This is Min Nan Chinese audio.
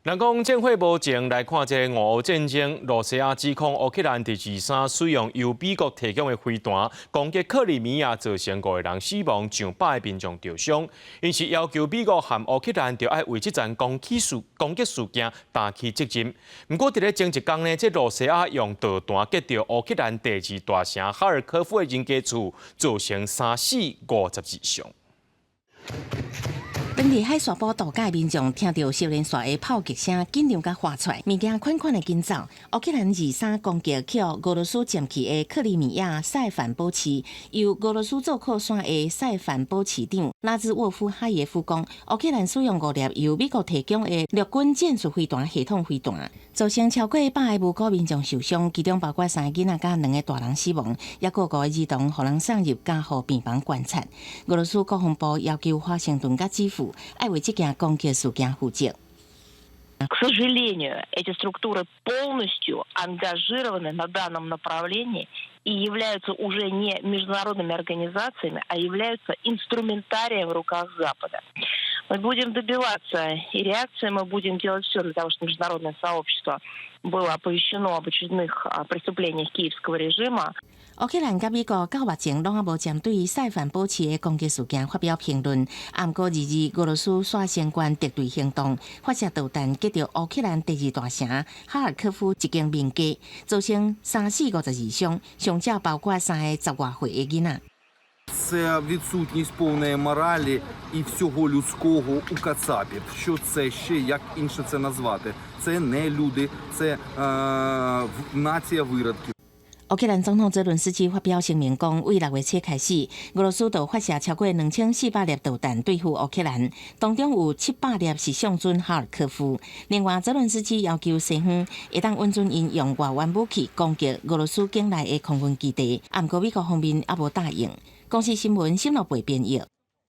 人講戰火無情，來看這個俄烏戰爭，羅西亞指控烏克蘭佇23使用由美國提供的飛彈攻擊克里米亞，造成五個人死亡，上百个民眾著傷。𪜶是要求美國和烏克蘭著愛為這場攻擊事件擔起責任。毋過佇咧前一工呢，這羅西亞用導彈擊著烏克蘭第二大城哈爾科夫的人家厝，造成三死52傷。當地海沙堡度假的民眾聽著小連紲的炮擊聲，緊張共喊出來，物件款款的緊走。烏克蘭23攻擊去俄羅斯佔去的克里米亞塞凡堡市，由俄羅斯做靠山的塞凡堡市長拉茲沃夫哈耶夫講，烏克蘭使用五粒由美國提供的陸軍戰術飛彈系統飛彈，造成超過100個無辜民眾受傷，其中包括三个囡仔佮兩個大人死亡，抑閣五個兒童予人送入加護病房觀察。俄羅斯國防部要求華盛頓佮基輔愛為這件攻擊事件負責。 К сожалению, эти структуры полностью ангажированы на данном направлении и являются уже не международными организациями, а являются инструментарием в руках Запада. Мы будем добиваться и реакции, мы будем делать все для того, чтобы международное сообщество было оповещено об очередных преступлениях киевского режима. 烏克蘭佮美國到目前攏猶無針對塞凡堡市的攻擊事件發表評論。毋過22俄羅斯煞相關敵對行動，發射導彈擊著烏克蘭第二大城哈爾科夫一間民家，造成三死52傷，傷者包括三个十外歲的囡仔。 Це відсутність повної моралі і всього людського у кацапів. Що це ще, як інше це назвати? Це не люди, це нація виродків. 烏克蘭總統澤倫斯基發表聲明講，對6月初開始，俄羅斯就發射超過2400粒導彈對付烏克蘭，當中有700粒是向準哈爾科夫。另外，澤倫斯基要求西方會當允准𪜶用外援武器攻擊俄羅斯境內的空軍基地，毋過美國方面猶無答應。公視新聞沈樂貝編譯。